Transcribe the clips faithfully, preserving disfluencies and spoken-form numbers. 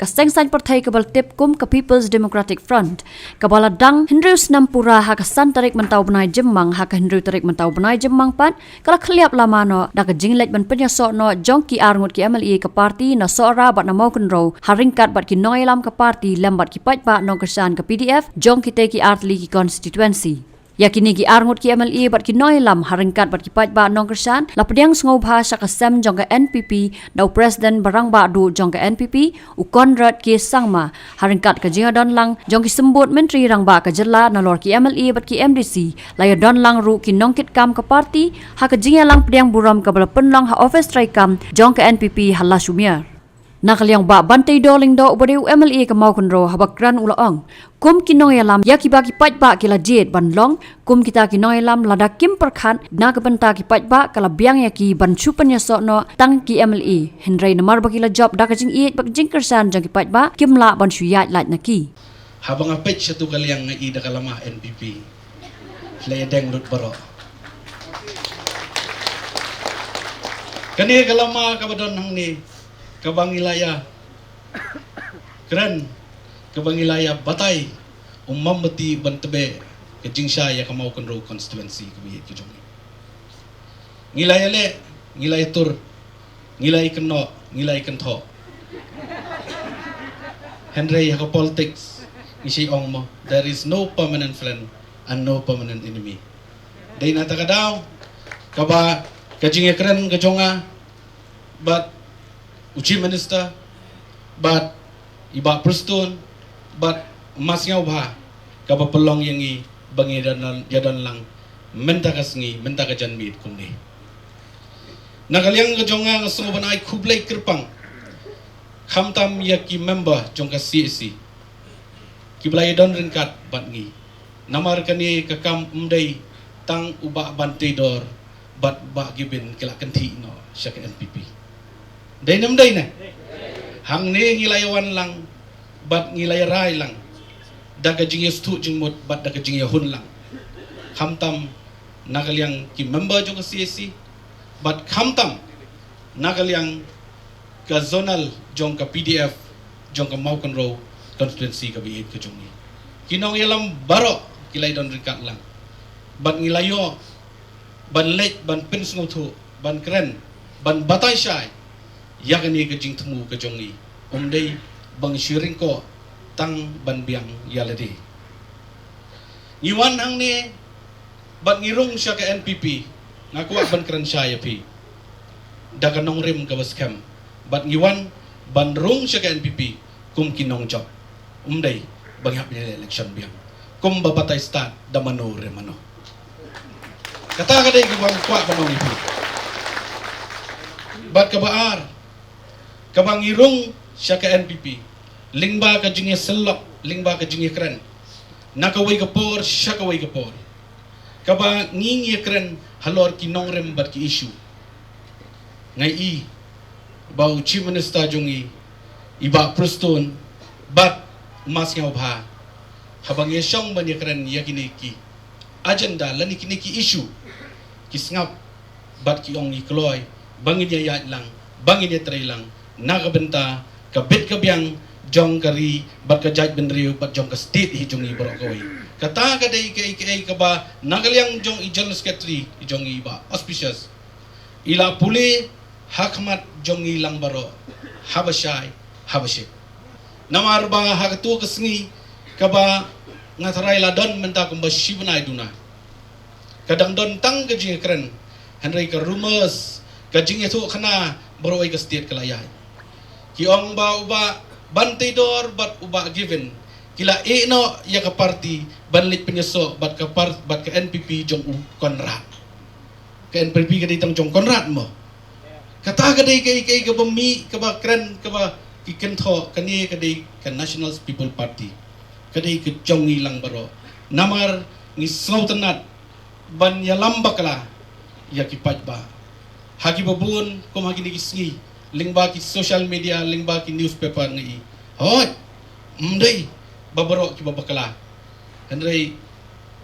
Ka seng saiñ pyrthei kaba la tip kum ka People's Democratic Front, kaba la dang hynriew snem pura ha ka san tarik mynta u bnai Jymmang, ha ka hynriew tarik mynta u bnai Jymmang pat ka la khylliap lama noh da ka jingleit ban pynïasoh noh jong ki arngut ki M L A ka party na Sohra bad na Mawkynrew, ha ryngkat bad ki nongïalam ka party lem bad ki paidbah nongkyrshan ka P D F jong kitei ki artylli ki constituency. Ïa kine ki arngut ki M L A bad ki nongïalam ha ryngkat bad ki paidbah nongkyrshan la pdiang sngewbha sha ka sem jong ka N P P da u President ba rangbah duh jong ka N P P, u Conrad K Sangma, ha ryngkat ka jingïadon lang jong ki symbud myntri rangbah ka jylla nalor ki M L A bad ki M D C. La ïadon lang ruh ki nongkitkam ka party ha ka jingïalang pdiang burom kaba la pynlong ha ophis treikam jong ka N P P ha Lashumere. Na ka liang Bah Banteidor Lyngdoh uba dei u M L A ka Mawkynrew, haba kren u la ong, kum ki nongïalam, ïa kiba ki paidbah ki la jied ban long kum kita ki nongïalam, lada kim pyrkhat na ka bynta ki paidbah ka la biang ïa ki ban shu pynïasoh noh tang ki M L A. Hynrei namar ba ki la jop da ka jingïeit bad ka jingkyrshan jong ki paidbah, kim lah ban shu ïaid lait na ki. Haba nga peit sha tu ka liang nga i da ka lama N P P. La ïadeng lut baroh. Kane ka lama kaba don hangne, kaba ngi la ïa kren, kaba ngi la ïa batai, u mombati ban tbeh ka jingshai ïa ka Mawkynrew constituency kaba ïeit ka jong ngi. Ngi la ïaleh, ngi la ïatur, ngi la ïakynnoh, ngi la ïakynthoh. Hynrei ha ka politics ngi shu ong mo, there is no permanent friend and no permanent enemy. Dei na kata ka daw kaba ka jingïakren ka jong nga bad u Chief Minister, bad i Bah Prestone, bad Masngiawbha, kaba pynlong ïa ngi ba ngi ïadon, ïadon lang mynta ka sngi, mynta ka janmiet kumne. Na ka liang ka jong nga, nga sngew ban ai khublei kyrpang khamtam ïa ki member jong ka C A C kiba la ïadon ryngkat bad ngi. Namar kane ka kam ym dei tang u Bah Banteidor bad Bah Given ki la kynthih noh sha ka N P P. Dei ne ym dei ne? Hangne ngi la ïawan lang bad ngi la ïarai lang da ka jingïasngewthuh jingmut bad da ka jingïahun lang, khamtam na ka liang ki member jong ka C A C bad khamtam na ka liang ka zonal jong ka P D F jong ka Mawkynrew constituency kaba ïeit ka jong ngi. Ki nongïalam baroh ki la ïadon ryngkat lang bad ngi la ïoh ban leit ban pynsngewthuh, ban kren, ban batai shai ïa kane ka jingthmu ka jong ngi. Ym dei ba ngi shu ryngkoh tang ban biang ïa lade. Ngi wan hangne bad ngi rung sha ka N P P, nga kwah ban kren shai ïa phi da ka nongrim kaba skhem. Bad ngi wan ban rung sha ka N P P kum ki nongjop. Ym dei ba ngi hap ïaleh election biang kumba batai stad da mano re mano. Kata ka dei kaba nga kwah ban ong ïa phi. Bad kaba ar, kaba ngi rung sha ka N P P lyngba ka jingïasyllok, lyngba ka jingïakren na kawei ka por sha kawei ka por, kaba ngi ngi ïakren halor ki nongrim bad ki issue. Nga i ba u Chief Minister jong ngi, i Bah Prestone bad Masngiawbha, haba ngi shong ban ïakren ïa kine ki agenda lane kine ki issue, ki sngap bad ki ong ngi kloi ba ngin ïaid lang, ba ngin ïatrei lang na ka bynta ka bit ka biang jong ka ri bad ka jaitbynriew bad jong ka state hi jong ngi baroh kawei. Kata ka dei kaei kaei kaba na ka liang jong i General Secretary hi jong ngi, Bah Auspicious, i la pule ha khmat jong ngi lang baroh, haba shai, haba shit. Namar ba ha katu ka sngi kaba nga tharai la don mynta kumba shi bnai duna, ka dang don tang ka jingkren, hynrei ka rumors, ka jingïathuh khana baroh ïa ka state ka la ïaid. Ki ong ba u Bah Banteidor bad u Bah Given ki la ïeh noh ïa ka party ban leit pynïasoh bad ka par-, bad ka N P P jong u Conrad. Ka N P P ka dei tang jong Conrad mo. Kata ka dei kaei kaei kaba mih, kaba kren, kaba ki kynthoh, kane ka dei ka National People Party. Ka dei ka jong ngi lang baroh. Namar ngi sngewtynnat ban ïalam bakla ïa ki paidbah. Ha kiba bun kum ha kine ki sngi, lyngba ki social media, lyngba ki newspaper ngi i, hooid, ym dei ba baroh kiba bakla. Hynrei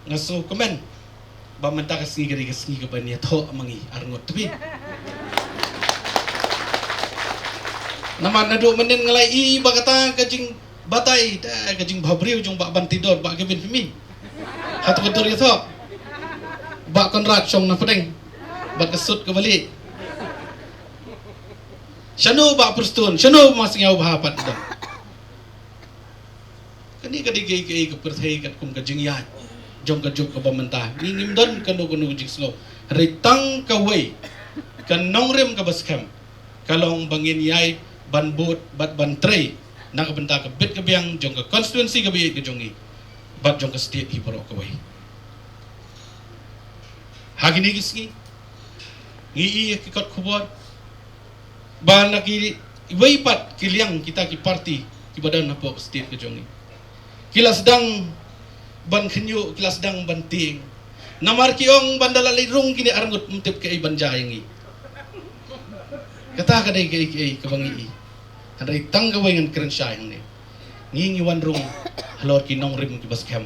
nga sngewkmen ba mynta ka sngi ka dei ka sngi kaba ngi ïathoh ma ngi arngut tbit. Namar naduh mynnin nga la i ba kata ka jingbatai, da ka jingbhabriew jong Bah Bantidor, Bah Kevin Fimi. Hato ka dur ïathoh. Bah Conrad shong na pdeng. Bad ka sut ka bali. Shano Bah Prestone, shano Bah Sniawbha pat da. Kane ka dei kaei kaei ka pyrthei katkum ka jingïaid jong ka juk kaba mynta. Ngi ngim don kano kano ka jingsngew. Hynrei tang kawei ka nongrim kaba skhem ka long ba ngin ïai ban bud bad ban trei na ka bynta ka bit ka biang jong ka constituency kaba ïeit ka jong ngi bad jong ka state hi baroh kawei. Ha kine ki sngi ngi i ïa ki kot khubor ba na kiwei pat ki liang kita ki party kiba don hapoh state ka jong ngi ki la sdang ban khynñiuh, ki la sdang ban tieng. Namar ki ong ba ynda la leit rung kine arngut ym tip kaei ban jia ïa ngi. Kata ka dei kaei kaei kaba ngi i. Hynrei tang kawei ngan kren shai hangne. Ngi ngi wan rung halor ki nongrim kiba skhem.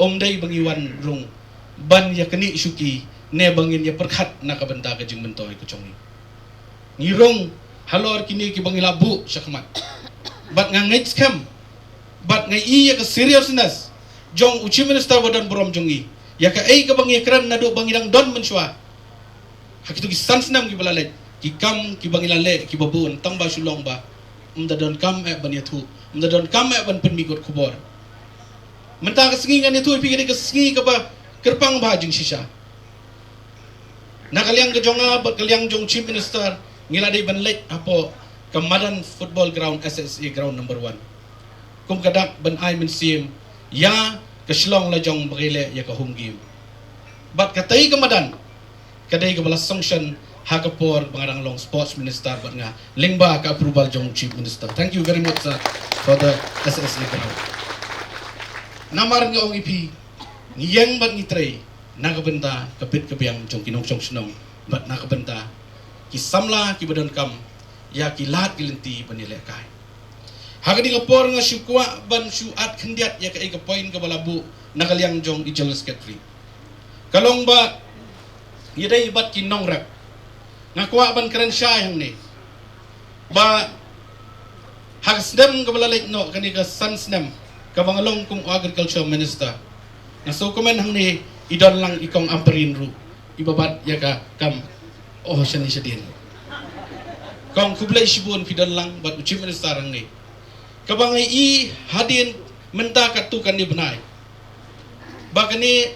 Ym dei ba ngi wan rung ban ïa knieh shuki ne ba ngin ïa pyrkhat na ka bynta ka jingmyntoi ka jong ngi. Ngi rung halor kine kiba ngi la buh shakhmat. Bad nga ngeit skhem bad nga i ïa ka seriousness jong u Chief Minister ba don burom jong ngi ïa kaei kaba ngi ïa kren naduh ba ngi dang don mynshuwa. Ha kito ki san snem kiba la leit, ki kam kiba ngi la leh kiba bun, tang ba shu long ba ym da don kam eh ban ïathuh, ym da don kam eh ban pynmih kot khubor. Mynta ka sngi ngan ïathuh ïa phi, ka dei ka sngi kaba kyrpang bha jingshisha. Na ka liang ka jong nga bad ka liang jong Chief Minister ngi la dei ban leit hapoh ka madan football ground, S S A ground number one, kum ka dak ban ai mynsiem ïa ka shlong lajong ba ngi leh ïa ka home game. Bad katei ka madan ka dei kaba la sanction ha ka por ba nga dang long sports minister bad nga lyngba ka approval jong Chief Minister. Thank you very much, sir, for the S S A ground. Namar nga ong ïa phi, ngi ïeng bad ngi trei na ka bynta ka bit ka biang jong ki nongshong shnong bad na ka bynta ki samla kiba donkam ïa ki lad ki lynti ban ïalehkai. Ha kane ka por nga shu kwah ban shu at khyndiat ïa kaei ka point kaba la buh na ka liang jong i General Secretary. Ka long ba ïadei bad ki nongrep. Nga kwah ban kren shai hangne ba ha ka snem kaba la leit noh, kane ka san snem kaba nga long kum Agriculture Minister, nga sngewkmen hangne i don lang i Kong Ampareen ruh iba bat ïa ka kam. Oh, shane shadien. Kong, khublei shibun phi don lang bad u Chief Minister hangne. Kaba nga i hadien mynta katto katne bnai ba kane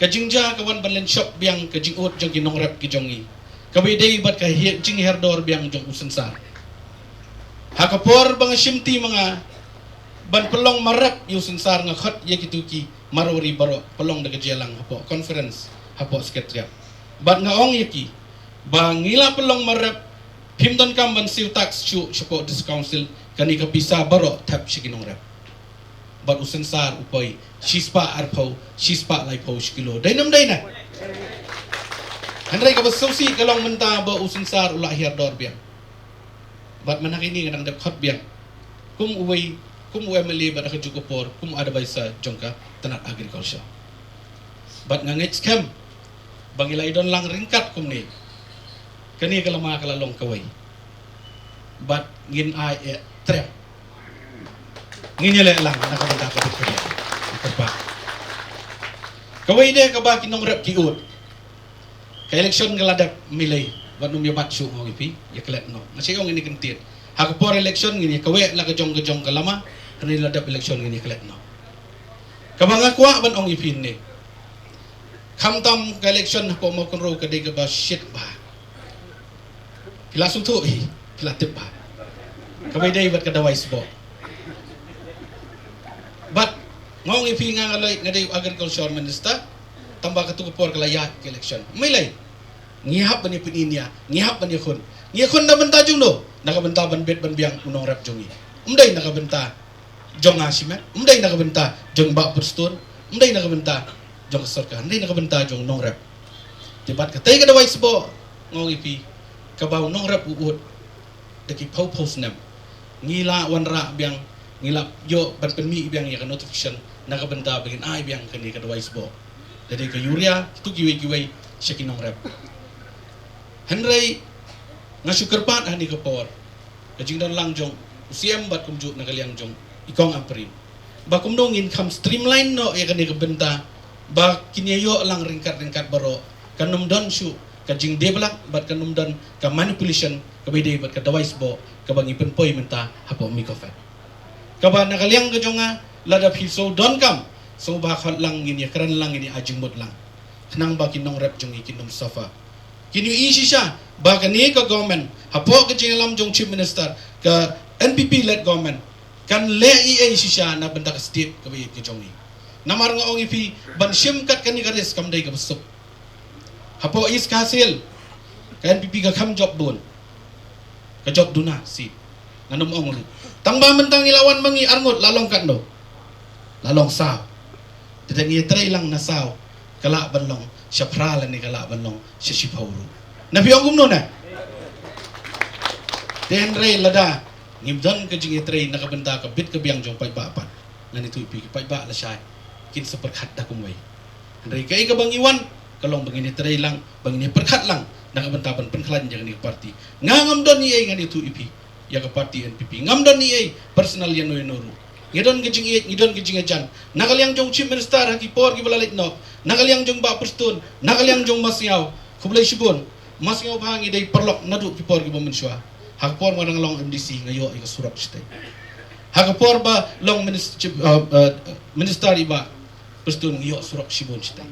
ka jingjia ka wan ban lynshop biang ka jingud jong ki nongrep ki jong ngi, kaba ïadei bad ka hi-, jinghiar dor biang jong u synsar. Ha ka por ba nga shimti ma nga ban pynlong marep ïa u synsar, nga khot ïa kito ki marwari baroh, pynlong da ka jingïalang hapoh conference, hapoh secretariat. Bad nga ong ïa ki ba ngi la pynlong marep, phim donkam ban siew tax shuh shapoh District Council, kane ka pisa baroh thep sha ki nongrep. Bad u synsar u poi shispah arphew, shispah laiphew shi kilo. Dei ne ym dei na? Hynrei kaba sngewsih ka long mynta ba u synsar u la hiar dor biang. Bad mynta kine nga dang dep khot biang kum uwei, kum u M L A bad ha kajuh ka por kum u advisor jong ka tnat agriculture. Bad nga ngeit skhem ba ngi la ïadon lang ryngkat kumne. Kane ka lama ka la long kawei. Bad ngin ai eh trep. Ngin ïaleh lang na ka bynta ka bit ka bit. Kyrpad. Kawei de kaba ki nongrep ki ud. Ka election ka la dep milei, wat nym ïa bat shuh, nga ong ïa phi, ïa klet noh. Nga shu ong ïa kane ka ktien. Ha ka por election ngin ïa kawei la ka jong ka jong ka lama, hynrei la dep election ngin ïa klet noh. Kaba nga kwah ban ong ïa phi ne, khamtam ka election hapoh Mawkynrew ka dei kaba shit bha. Phi la sngewthuh hi, phi la tip bha. Kaba ïadei bad ka dawai sboh. Bad nga ong ïa phi, nga nga lei nga dei agriculture minister, tang ba katto ka por ka la ïaid ka election. Ym lei. Ngi hap ban ïa pyni nia, ngi hap ban ïa khun. Ngi ïa khun na bynta jong no, na ka bynta ban bit ban biang u nongrep jong ngi. Ym dei na ka bynta jong nga shimet, ym dei na ka bynta jong Bah Prestone, ym dei na ka bynta jong ka sorkar, ym dei na ka bynta jong nongrep. Te bad katei ka dawai sboh, nga ong ïa phi, kaba u nongrep u ud da ki phew phew snem. Ngi la wanrah biang, ngi la ïoh ban pynmih biang ïa ka notification na ka bynta ba ngin ai biang kane ka dawai sboh. Da dei ka urea, kito kiwei kiwei sha ki nongrep. Hynrei nga shu kyrpad ha kane ka por ka jingdon lang jong u C M bad kumjuh na ka liang jong i Kong Ampareen, ba kumno ngin kham streamline noh ïa kane ka bynta, ba kin ïa ïoh lang ryngkat ryngkat baroh, kan ym don shuh ka jingdei ba lak bad kan ym don ka manipulation kaba ïadei bad ka dawai sboh kaba ngi pynpoi mynta hapoh MICOFED. Kaba na ka liang ka jong nga, lada phi shu donkam, shu ba khot lang, ngin ïa kren lang, ngin ïa ai jingmut lang, khnang ba ki nongrep jong ngi kin ym suffer. Kin ïohi shisha ba kane ka government, hapoh ka jingïalam jong Chief Minister, ka N P P led government, kan leh ei ei shisha na bynta ka state kaba ïeit ka jong ngi. Namar nga ong ïa phi, ban shim kat kane ka risk kam dei kaba suk. Hapoh East Khasi Hills, ka N P P ka kham jop bun, ka jop duna sih. Ngan ym ong ruh. Tang ba mynta ngi la wan ma ngi arngut, la long katno? La long saw. Te da ngi trei lang na saw, ka lah ban long sha phra lane ka lah ban long sha shiphew ruh. Na phi ong kumno na? Te hynrei lada ngim don ka jingïatrei na ka bynta ka bit ka biang jong paidbah pat, ngan ïathuh ïa phi, ki paidbah lashai kin sa pyrkhat da kumwei. Hynrei kaei kaba ngi wan, ka long ba ngin ïatrei lang, ba ngin ïa pyrkhat lang na ka bynta ban pynkhlaiñ ïa kane ka party. Nga ngam don ei ei ngan ïathuh ïa phi ïa ka party N P P. Ngam don ei ei personal ïa no ïa no ruh. Ngi don ka jingïeit, ngi don ka jingïajan. Na ka liang jong Chief Minister ha ki por kiba la leit noh, na ka liang jong Bah Prestone, na ka liang jong Masngiaw. Khublei shibun. Masngiaw ba ngi dei paralok naduh ki por kiba mynshuwa. Ha ka por ba nga dang long M D C nga ïoh ïa ka surok shatei. Ha ka por ba long minis-, chief, uh, uh, minister i Bah Prestone nga ïoh surok shibun shatei.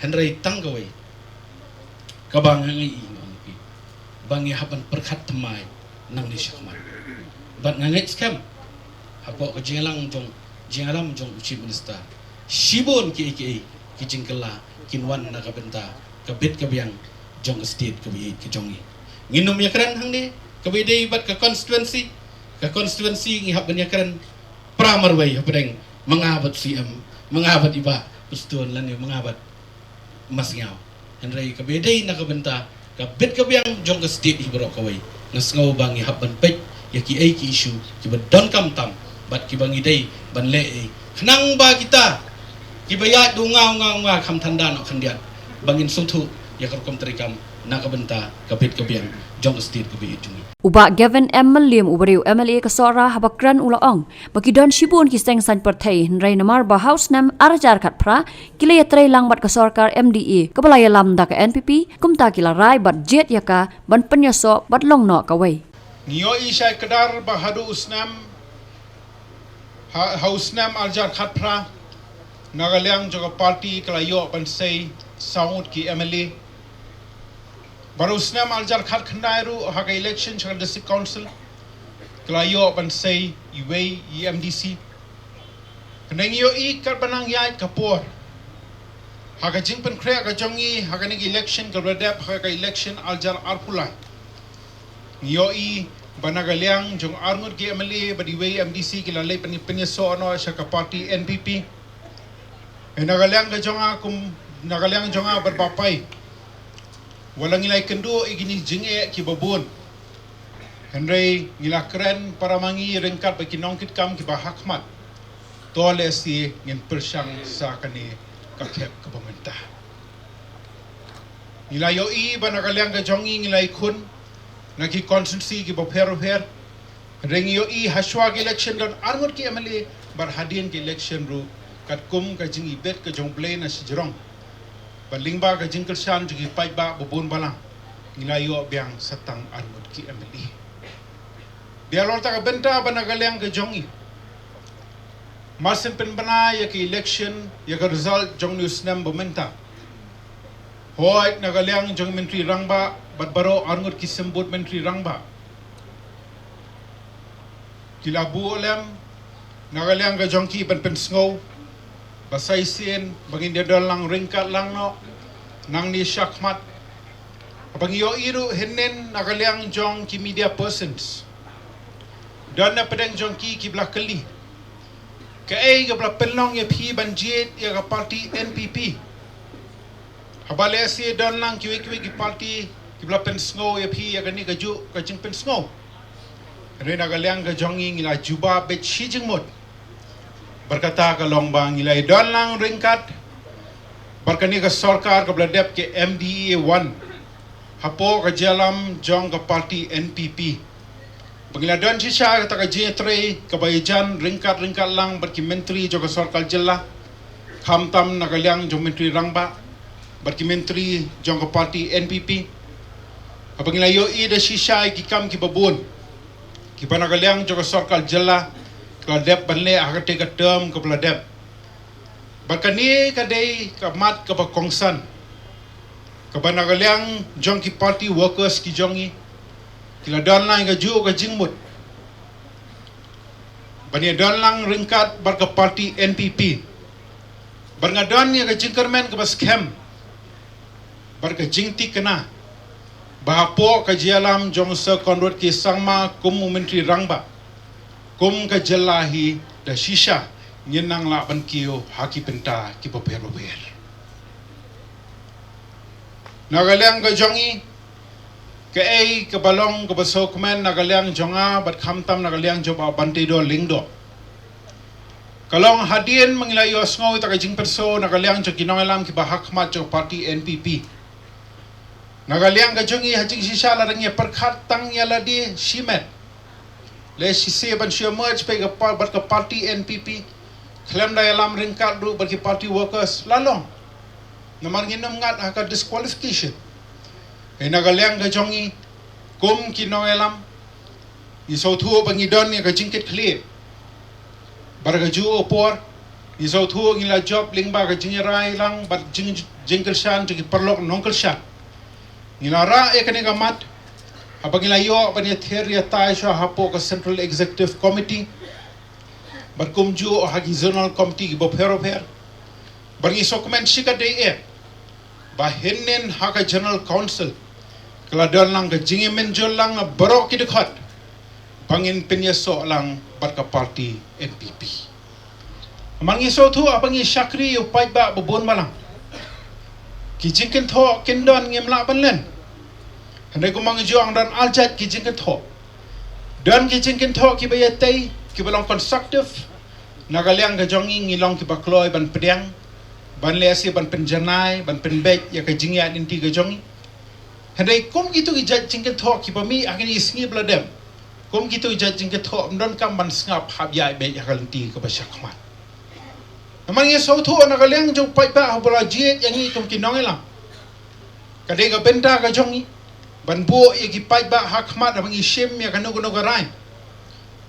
Hynrei tang kawei kaba nga ngi ïohi, nga ong ïa phi, ba ngi hap ban pyrkhat thymmai nangne shakhmat. Bad nga ngeit skhem, hapoh ka jingïalang jong, jingïalam jong u Chief Minister, shibun kiei kiei ki jingkylla kin wan na ka bynta ka bit ka biang jong ka state kaba ïeit ka jong ngi. Ngin ym ïakren hangne kaba ïadei bad ka constituency, ka constituency ngi hap ban ïakren pra marwei hapdeng ma nga bad C M, ma nga bad i Bah Prestone lane ma nga bad Masngiaw. Hynrei kaba ïadei na ka bynta ka bit ka biang jong ka state hi baroh kawei, nga sngew ba ngi hap ban peit ïa kiei ki issue kiba donkam tam bad kiba ngi dei ban leh ei, khnang ba kita kiba ïaid da u nga u nga u nga kham than da noh khyndiat, ba ngin sngewthuh ïa ka rukom treikam na ka bynta ka bit ka biang jong ka state kaba ïeit jong ngi. U Bah Gavin M Mylliem, u briew M L A ka Sohra, haba kren u la ong ba ki don shibun ki seng saiñ pyrthei, hynrei namar ba ha u snem ar hajar khatphra ki la ïatrei lang bad ka sorkar M D A kaba la ïalam da ka N P P, kumta ki la rai bad jied ïa ka ban pynïasoh bad long noh kawei. Ngi ïohi shai kdar ba haduh u snem, ha, ha u snem ar hajar khatphra, na ka liang jong ka party ka la ïoh ban sei saw ngut ki M L A. Bad u snem ar hajar khatkhyndai ruh ha ka election sha ka District Council ka la ïoh ban sei iwei i M D C. Hynrei ngi ïohi katba nang ïaid ka por, ha ka jingpynkhreh ka jong ngi ha kane ka election kaba la dep ha ka election ar hajar arphew lai, ngi ïohi ba na ka liang jong arngut ki M L A bad iwei i M D C ki la leit pyn-, pynïasoh noh sha ka party N P P. Eh, na ka liang ka jong nga kum, na ka liang jong nga bad Bah Pai, wat la ngi la ïakynduh ïa kine ki jingeh kiba bun, hynrei ngi la kren para ma ngi ryngkat bad ki nongkitkam kiba ha khmat, to lehse ngin pyrshang sa kane ka khep kaba mynta. Ngi la ïohi ba na ka liang ka jong ngi ngi la ïakhun na ki constituency kiba pher bapher. Hynrei ngi ïohi hashwa ka election don arngut ki M L A, bad hadien ka election ruh, katkum ka jingibit ka jong U Blei na shajrong, bad lyngba ka jingkyrshan jong ki paidbah ba bun balang, ngi la ïoh biang sa tang arngut ki M L A. Dei halor kata ka bynta ba na ka liang ka jong ngi, mar shen pynbna ïa ka election, ïa ka result jong une u snem ba mynta, hooid na ka liang jong Myntri Rangbah bad baroh arngut ki symbud Myntri Rangbah, ki la buh lem na ka liang ka jong ki ban pynsngew ba sa shisien ba ngin ïa don lang ryngkat lang noh nangne shakhmat. Haba ngi ïohi ruh hynnin na ka liang jong ki media persons, don na pdeng jong ki kiba la kylli, kaei kaba la pynlong ïa phi ban jied ïa ka party N P P? Haba lehse don lang kiwei kiwei ki party kiba la pynsngew ïa phi ïa kane kajuh ka jingpynsngew. Hynrei na ka liang ka jong ngi ngi la jubab beit shi jingmut. Bad kata ka long ba ngi la ïa don lang ryngkat bad kane ka sorkar kaba la dep ka M D A one, hapoh ka jingïalam jong ka party N P P. Ba ngi la don shisha kata ka jingïatrei kaba ïajan ryngkat ryngkat lang bad ki myntri jong ka sorkar jylla, khamtam na ka liang jong myntri rangbah bad ki myntri jong ka party N P P. Haba ngi la ïohi da shisha ïa ki kam kiba bun kiba na ka liang jong ka sorkar jylla ka la dep ban leh ha katei ka term kaba la dep. Bad kane ka dei ka mat kaba kongsan kaba na ka liang jong ki party workers ki jong ngi ki la don lang kajuh ka jingmut ban ïa don lang ryngkat bad ka party N P P. Bad nga don ïa ka jingkyrmen kaba skhem bad ka jingthikna ba hapoh ka jingïalam jong Sir Conrad K Sangma kum u myntri rangbah, kum ka jylla hi da shisha ngin nang lah ban kiew ha ki bynta kiba pher ba pher. Na ka liang ka jong ngi, kaei kaba long kaba sngewkmen na ka liang jong nga bad khamtam na ka liang jong Bah Banteidor Lyngdoh, ka long hadien ba ngi la ïohsngew ïa ka jingpyrshah na ka liang jong ki nongïalam kiba ha khmat jong party N P P. Na ka liang ka jong ngi ha jingshisha la dang ïa pyrkhat tang ïa lade shimet. Lehse ban shu merge peit ka par-, bad ka party N P P khlem da ïalam ryngkat ruh bad ki party workers la long. Namar ngin ym ngat ha ka disqualification. Hynrei na ka liang ka jong ngi kum ki nongïalam, ngi sngewthuh ba ngi don ïa ka jingkitkhlieh. Bad kajuh ka por ngi sngewthuh ngi la jop lyngba ka jingïarai lang bad jing, jingkyrshan jong ki paralok nongkyrshan. Ngi la rah ïa kane ka mat haba ngi la ïoh ban ïathir ïatai shuwa hapoh ka Central Executive Committee bad kumjuh ha ki Zonal Committee kiba pher ba pher. Bad ngi sngewkmen shikatdei eh ba hynnin ha ka General Council ka la don lang ka jingïamynjur lang na baroh ki dkhot ba ngin pynïasoh lang bad ka party N P P. Namar ngi sngewthuh haba ngi shakri ïa u paidbah ba bun balang, ki jingkynthoh kin don, ngim lah ban len. Hynrei kumba ngi ju ong, don ar jait ki jingkynthoh. Don ki jingkynthoh kiba ïatei, kiba long constructive. Na ka liang ka jong ngi ngi long kiba kloi ban pdiang, ban lehse ban pynjanai, ban pynbeit ïa ka jingïaid lynti ka jong ngi. Hynrei kum kito ki jait jingkynthoh kiba mih ha kine ki sngi ba la dep, kum kito ki jait jingkynthoh ym donkam ban sngap hap ïaid beit ha ka lynti kaba shakhmat. Namar ngi sngewthuh na ka liang jong u paidbah haba la jied ïa ngi kum ki nongïalam, ka dei ka bynta ka jong ngi ban buh ïa ki paidbah ha khmat haba ngi shim ïa kano kano ka rai.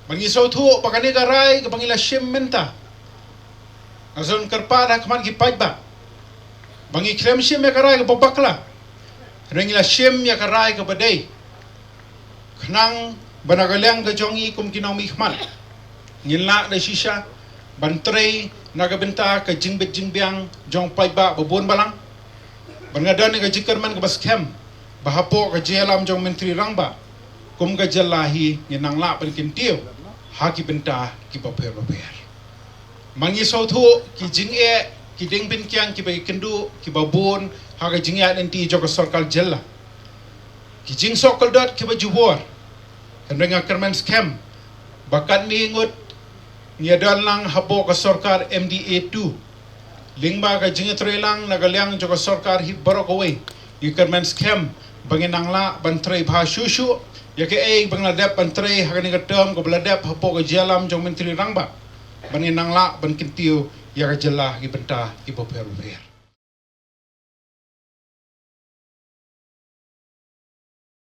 Ba ngi sngewthuh ba kane ka rai kaba ngi la shim mynta, nga sngewkyrpad ha khmat ki paidbah ba ngi khlem shim ïa ka rai kaba bakla, hynrei ngi la shim ïa ka rai kaba dei, khnang ba na ka liang ka jong ngi kum ki nongmihkhmat ngin lah da shisha ban trei na ka bynta ka jingbit jingbiang jong u paidbah ba bun balang. Bad nga don ïa ka jingkyrmen kaba skhem ba hapoh ka jingïalam jong u Myntri Rangbah, kum ka jylla hi ngin nang lah ban kyntiew ha ki bynta kiba pher ba pher. Namar ngi sngewthuh ki jingeh, ki dieng pynkiang kiba ïakynduh kiba bun ha ka jingïaid lynti jong ka sorkar jylla, ki jingsuk kordor kiba jubor. Hynrei nga kyrmen skhem ba katne ngut ngi ïadon lang hapoh ka sorkar M D A two, lyngba ka jingïatreilang na ka liang jong ka sorkar hi baroh kawei, ngi kyrmen skhem ba ngin nang lah ban trei bha shuh shuh ïa kaei ba ngi la dep ban trei ha kane ka term kaba la dep hapoh ka jingïalam jong u Myntri Rangbah, ba ngin nang lah ban kyntiew ïa ka jylla ha ki bynta kiba pher ba pher.